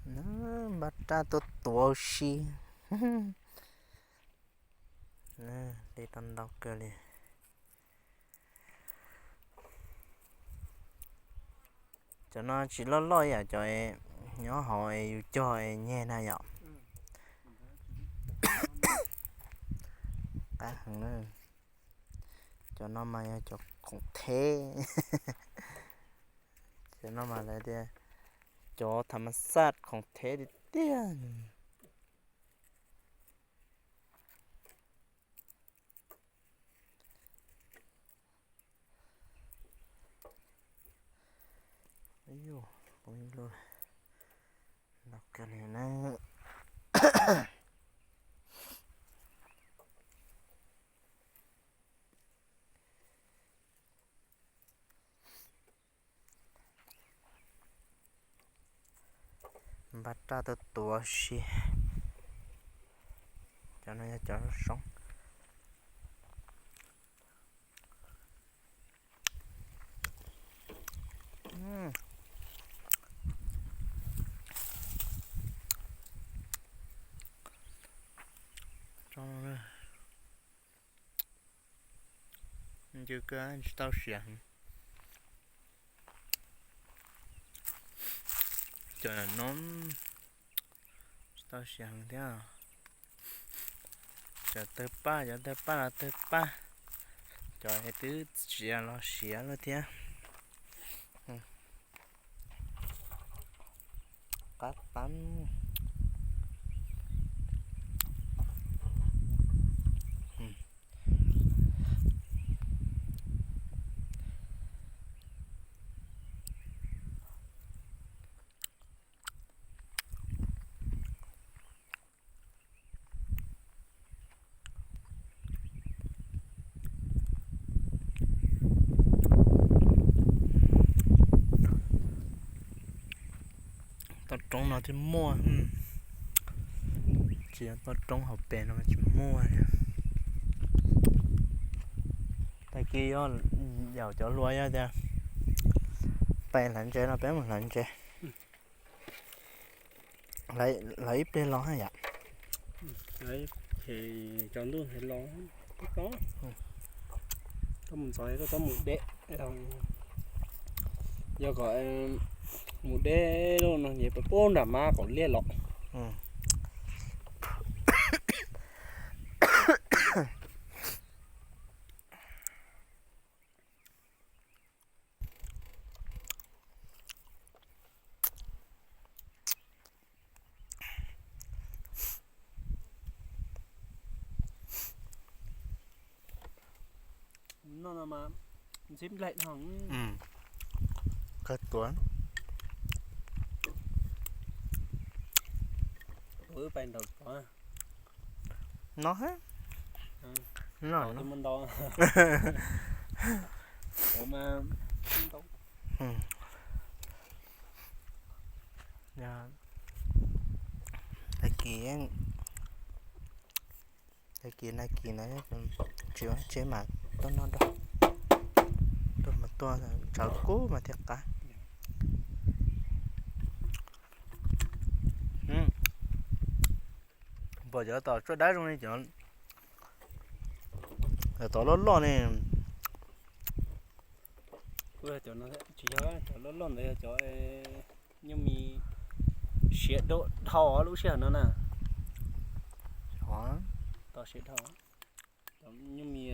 Npaj raj tuaj tuav si. Li tau ntau kawg li. Cov no tsis loj loj yam cov nyob hauv es yus cog es nyeg na yom. Qab heev na. Cov no mas yog cov khoom theb. Cov no mas lawv tias cov tham mas xaj khoom theb tiag tiag. Ntau kawg li na. Npaj raj tuaj tuav si. Cov no yog cov soob. Ncw kawg, tsis tau siav heev. Cov no tsis tau siav heev thiab. Cov tawg paj, cov tawg paj los tawg paj, cov twb txias los siav lawm thiab. Qab tab. Toj roob no thiaj muaj, tsis yog toj roob hauv pes no mas tsis muaj li. Tag kis yog yaum cov hluas yog tias pais hlawv ntses no peb mus hlawv ntses. Hlawv ib pliag los haj yam. Ces tsaus ntuj los tau, koj mus ntxov koj txhob mus deb. Yog kom mus deb lawm no ces peb pub nram mab qaum liaj los. No no mas ntxhib nplaig dhau. Kawg tuav. Wb pais ntaus tsov. No, no twb muaj ntau. Tsov mas ntau. Tag kis, tag kis nag kis no tsis ua tsheb mas tuaj noj dua, tuaj mus tuaj tshav kub mas thiaj qab. Pom cov tom tsuas dab zoo li cov tom loj loj ne. Tsis yog cov loj loj ntawd, yog cov nyuj mis siav dhau lub sij hawm no na. Tom siav dhau, cov nyuj mis